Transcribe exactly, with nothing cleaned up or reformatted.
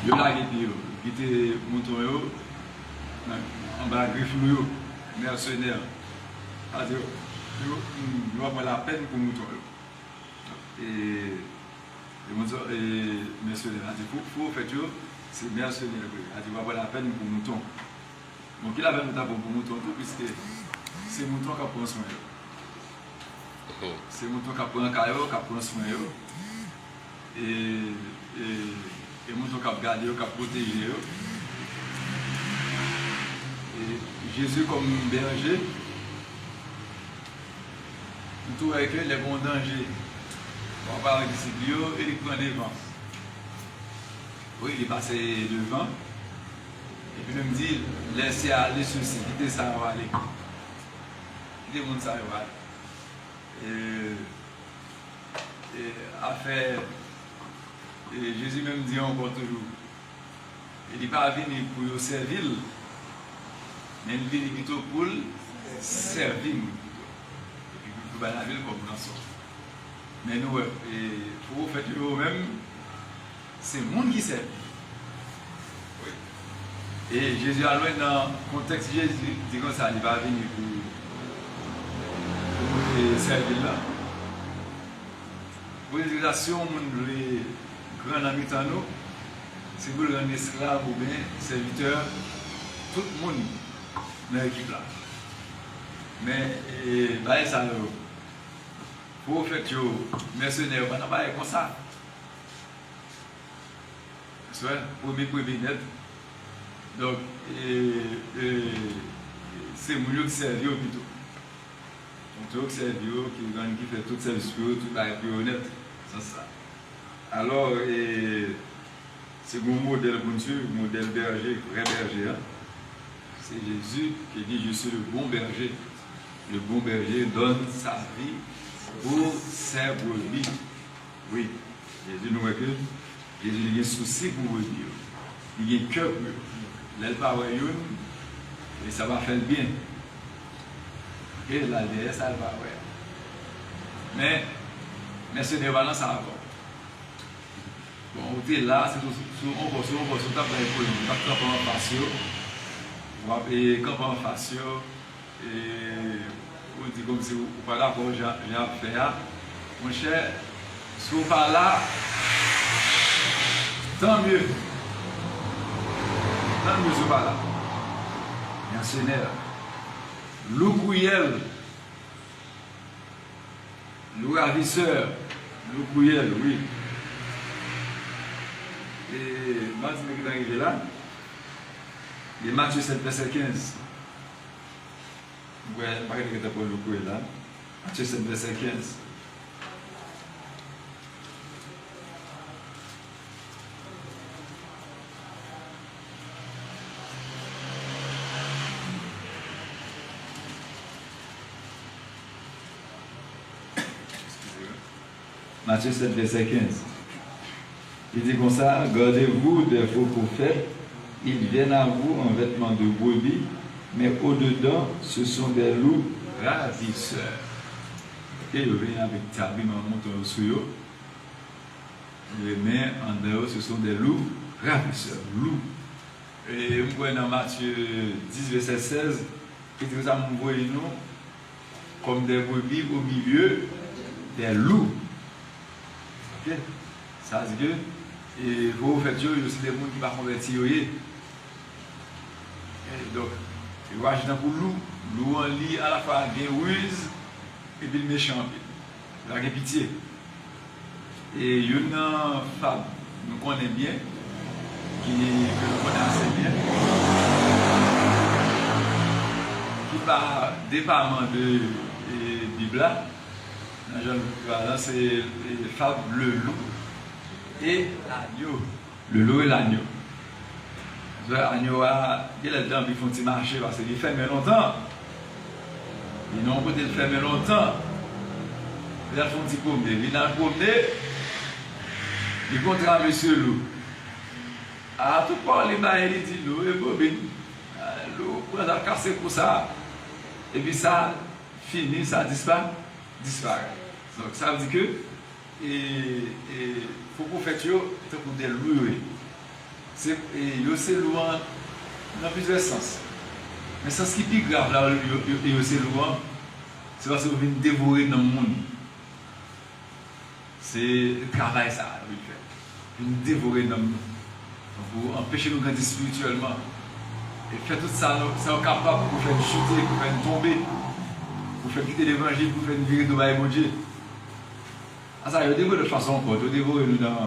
Yo lage pye yo, yo kite mouton yo nan, anba grif lou yo, mèsenè. Sa di yo, yo, hmm, yo pa pran lapèn pou mouton yo. E, e mouton, e mèsenè, sa di pou, pou fèt yo, se mèsenè yo ye. Sa di yo pa pran lapèn pou mouton. Bon, ki lapèn nou ta pran pou mouton tou, piske se mouton k ap pran swen yo. Se mouton k ap pran ka yo, k ap pran swen yo. E, e, e mouton k ap gade yo, k ap pwoteje yo. E Jezi kòm bèje, nou tou wè ke lè gen yon danje pa rapò avèk disip li yo, e li k pran devan. Wi, li pase devan. Epi nou di, laissez aller ceux-ci, kite sa yo ale. Kite moun sa yo ale. E, e afè, e Jezi menm di ankò toujou, e li pa vini pou yo sèvi l, men li vini pito pou l sèvi moun pito. Epi pou, pou bay lavi l kòm ranson. Men nou wè, e pwofèt yo menm, se moun ki sèvi. Wi. E Jezi al wè nan kontèks Jezi di konsa, li pa vini pou, pou moun sèvi l la. Pou li di konsa, si yon moun vle gran nan mitan nou, se pou l rann esklav oubyen sèvitè tout moun nan ekip la. Men, e, bagay sa yo, pwofèt yo, mèsenè yo, pa nan bagay konsa. Premye, premye nèt. Donk, e, e, se moun yo ki sèvi yo pito. Donk, se yo ki sèvi yo, ki rann, ki fè tout sèvis pou yo, tout bagay pou yo nèt. Sans sa. Alò, e, se gon modèl pou n swiv, modèl bèje, vrè bèje an. Se Jezi ki di, je suis le bon berger. Le bon berger donne sa vie pour ses brebis. Wi, Jezi, nou wè ke Jezi li gen sousi pou brebi yo. Li gen kè pou yo. Lè l pa wè youn, e sa pa fè l byen. Oke, l al dèyè sa l pa wè. Men, mèsenè yo pa nan sa ankò. Bon, ou te la, se sou, sou yon bò, sou yon bò, si w t ap bay pwoblèm, ou t ap kanpe anfas yo. W ap, e, kanpe anfas yo. E, ou di kòmsi ou, ou pa dakò jan, jan y ap fè a. Monchè, si w pa la, tan mye. Tan mye si w pa la. Mèsenè. Lou kriyèl. Lou ravisè. Lou kriyèl, wi. E, m pa di nou ki ta rive la. E Matye sèt, vèsè kenz. Mwen, m pa gentan pran lou kriyèl la. Matye sèt, vèsè kenz. Matye sèt, vèsè kenz. Li di konsa, gardez-vous des faux prophètes, ils viennent à vous en vêtements de brebis, mais au-dedans, ce sont des loups ravisseurs. Oke, yo vini avèk ti abiman mouton yo sou yo. Men anndan yo, ce sont des loups ravisseurs. Lou. E m kwè nan Matye dis, vèsè sèz, li di konsa, m voye nou comme des brebis au milieu des loups. Oke? Sa di ke, e, pwofèt yo, yo se de moun ki pa konvèti yo ye. E, donk, yo aji tankou lou. Lou an li alafwa gen riz, epi l mechan anpil. Li pa gen pitye. E youn nan fab nou konnen byen, ki, ke nou konnen ase byen, ki pa depaman de, e, Bib la, nan jan nou pale la, se, e, fab le loup et l'agneau. Le loup et l'agneau. Zòrèy anyo a, genlè l te anvi fè yon ti mache paske li fèmen lontan. Li nan yon kote l fèmen lontan. Li al fè yon ti pwomne. Li nan pwomne, li kontre a mesye lou. A, tout pawòl li bay, li di lou e bobin. A, lou pran l al kase kou sa. Epi sa fini, sa dispa, disparèt. Donk, sa vle di ke E, e, fo pwofèt yo, tankou de lou yo ye. Se, e, yo se lou an nan plizyè sans. Men sans ki pi grav la, yo, yo, yo se lou an, se paske yo vin devore nanm moun. Se travay sa a yo vin fè. Vin devore nanm nou. Pou anpeche nou grandi espirityèlman. E fè tout sa nou, sa yo kapab pou fè n choute, pou fè n tonbe, pou fè n kite levanjil, pou fè n vire do bay Bondye. Asa, yo devore lòt fason ankò, yo devore nou nan